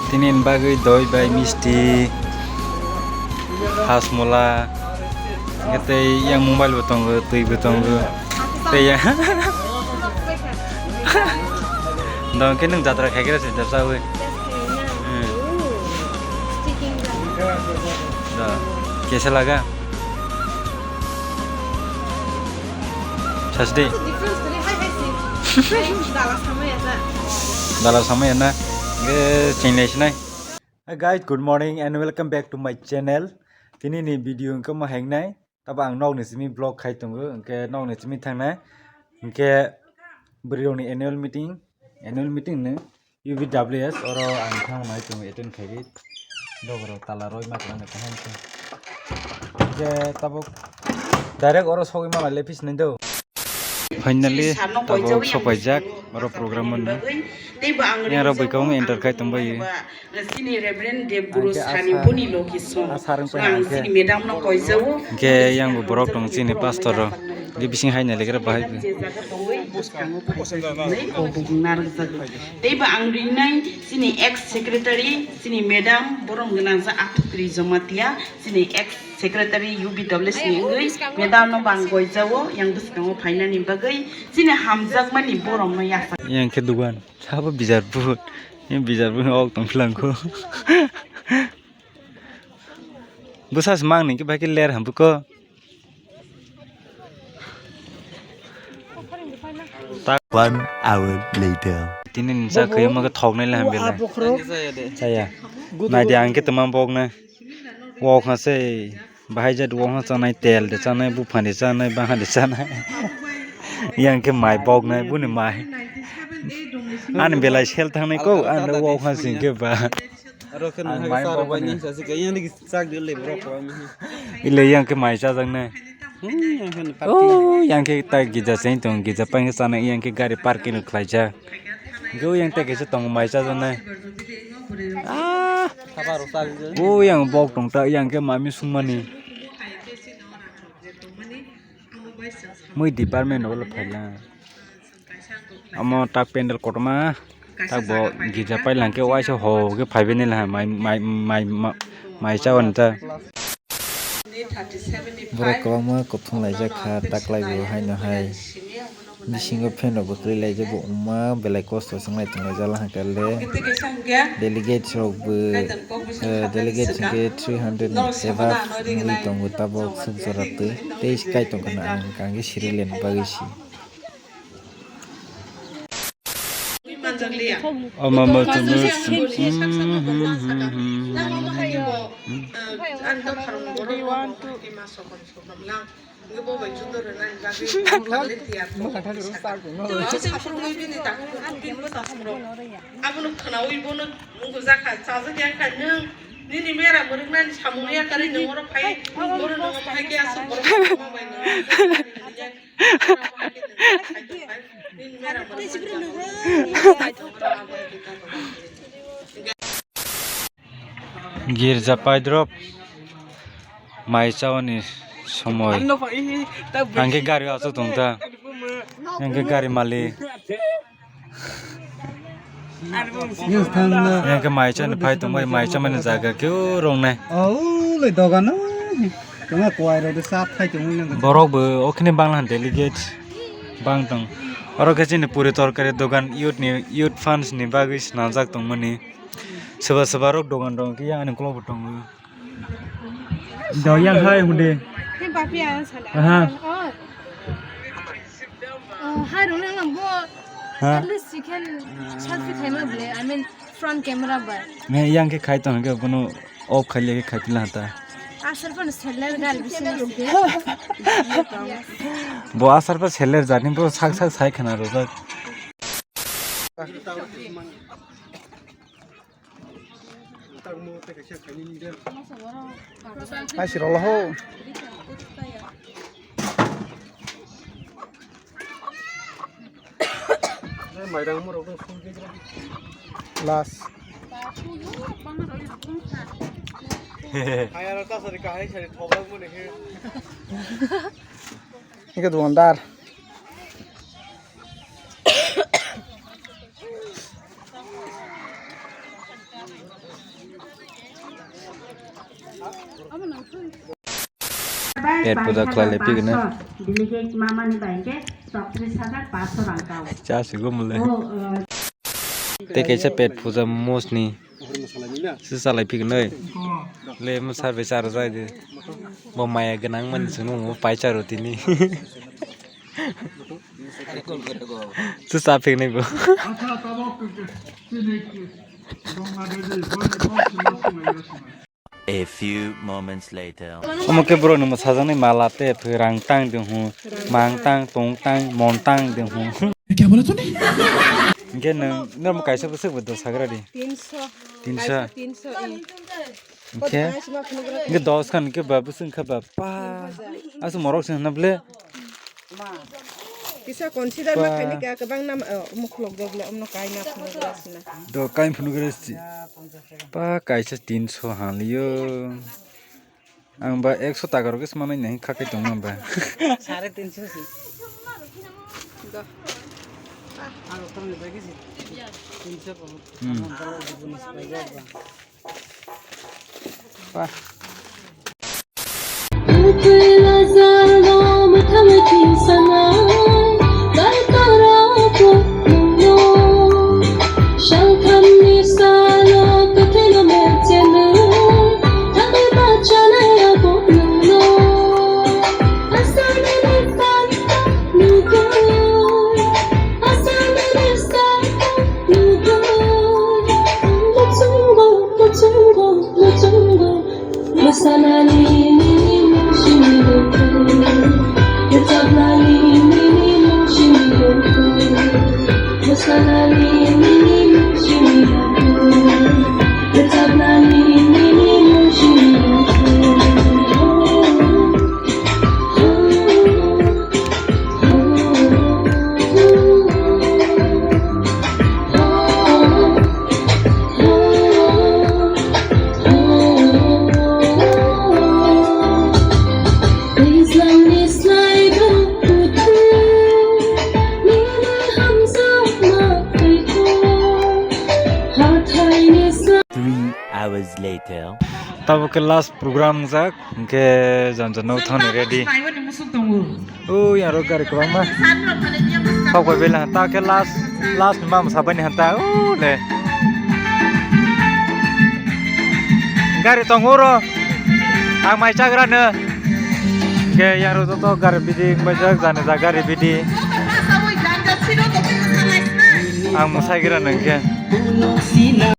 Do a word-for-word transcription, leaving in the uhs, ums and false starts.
Tini ni bagwi doi bai misti, hasmola, hwnkhe tei yang mobile bo tongo, twi bo tongo, tei yang dong khe nwng jatra khaikhe se jabsawi. Hmm. Da, kesa laga. Sasdi. Dala samaya na. Ge chingnai sinai. Hi guys, good morning and welcome back to my channel. Tini ni video hwnkhe ma hengnai. Tabo ang nokni simi vlog khai tongo. Hwnkhe nokni simi thangnai. Hwnkhe bwrwi rokni annual meeting, annual meeting no. U B W S oro ang thang nai tongo attend khaigwi. Dogoro tala roi ma tongmani kaham khe. Je tabuk direct oro sogwi ma le phis nai do. Finally tabuk sopaijak oro program mano. Yang rok bai kwbangma enter khai tongbaio. Chini Reverend Dev Guru sani boni location. Ang chini madam no koijao. Hwnkhe yang bo borok tong chini pastor rok. Di bising hai nai lekra bahai. Tei ba ang rinai chini ex secretary, chini madam, borom gwnang sa Atukri Jamatia, chini ex secretary U B W S ni wngwi, madam no bang goijao, yang bwskango phainani bagwi, chini hamjakmani borom no yasa. Yang khe dugan, sabo bijar but, yang bijar but ok tong philangkho. Bwsas mang ni khe bai khe ler hambuko. One hour later. Tini ni cha khayma khe thok nai le ham belai. Chaya. Nai di ang khe tama bok na. Wok ha se. Bahai jat wok ha chanai tel de chanai buphang de chanai bahan de chanai. Yang khe mai bok nai buni mai. Ani belai sel thang nai ko ani wok ha sing khe ba. Aro khe ang nang mai sar bok bai ni. Nang sa se kaya ni sak de le bro ko. Ile yang khe mai cha jang nai. Hmm, yang khe party. Oh, yang khe ta gija se tong gija pai chanai yang khe gari parking khlai cha. Go yang ta khe se tong mai cha jang nai. Ah. Sabar sa de. Oh, yang bok tong ta yang khe mami sung mani. Mui department wala phaila. Omo tak pendel kotorma, tak bo girja pailangkhe waisa hogwi phaibai nai laha mai, mai, mai, ma-, mai chawan ta. Borok kwbangma kuthum laijak kha, taklai bo haino hai. Bisingo fan rok bo kwrwi laijak bo wngma belai kosto se wngnai tonglaijak laha khe le. Delegates rok bo, eh, delegates hwnkhe three hundred ni above wngwi tongo tabok suk jora twi. Tei kaitor kheno ang hwnkhe siri leni bagwi si. Omo mo tongmo. Abono khwnawi bono nungkujak kha, chajak ya kha nwng, nini mera mwrwknani samung ya kha, nwng oro phai, oro nwng phai khe aswk borok ma bai nwng. Girja paidrop mai chawani somoi. Ang khe gari o aswk tong ta. Ang khe gari malik. Yang khe mai chani phai tongbai, mai chamani jaga khe o rongnai. O, ulai dogan o. Tongma kwai rok de sa thai tongwi nang. Borok bo okhini bangla delegate bang tong. Oro khe chini puri torkari dogan youth ni, youth fans ni bagwi swnamjak tongmani. Soba soba rok dogan rok khe yang ani ukulok bo tongo. Do yang hai hunde. He papi ayan sala. Aha. Oh. Oh, hai rung lang bo. Ha? At least you can selfie khai ma ble. I mean, front camera ba. Ne yang khe khai tong khe bono off khai le khai pila ta. Asal pon seller gal bisi. Bo asal pa seller jani bo sak sak sai khana rojak. Hai si rolo ho. Last. Hai aro ta sari kahai sari thobak mone he. Ini ke dukandar. Pet puja khlai le pigna. Delegate mamani bai ke chowtris hajar paanch sho rang kao. Cha sigo mole. O, uh, Tei kaisa pet puja mosni. Se salai pigna. Le mo sar be sar jai de. Bo maya gwnang man sunu mo pai charo tini. Chu cha phik nai bo. A few moments later. Omo khe borokni mwsajaknai mala tei phi rang tang de hwn, mang tang, tong tang, mon tang de hwn. Kya bola tune? Hinkhe nwng, nwng kaisa bwswk bo dos hagra di. Tinsho. Tinsho. Kaisa tinsho, eh. Hinkhe, hinkhe dos khan hinkhe ba bwswk kha ba pa. Aswk morok se hwnna ble. Kisa consider ma khaini kha kwbang nam, oh, omo khulok jok le omno kaina phunuk rw sina. Do kain phunuk rw si. Pa kaisa tinsho haliyo. Ang ba ekso taka rok se manai nai kha kai tong ba. Sare tinsho si. Do. Hmm. Wah. Mosanani nini mung simi rwkha, rwchapnani nini mung simi rwkha, mosanani nini mung simi rwkha, rwchapnani nini mung simi rwkha. Three hours later. Tabuk khe last program wngjak, hinkhe janja no thani ready. O yang rok gari kwbangma. Sok bai bela ta khe last, last ni mam sabai ni hanta. O le. Gari tongo ro. Ang mai chagra no. Hinkhe yang rok joto gari bidi baijak, jani ja gari bidi. Ang mwsai gra no hinkhe.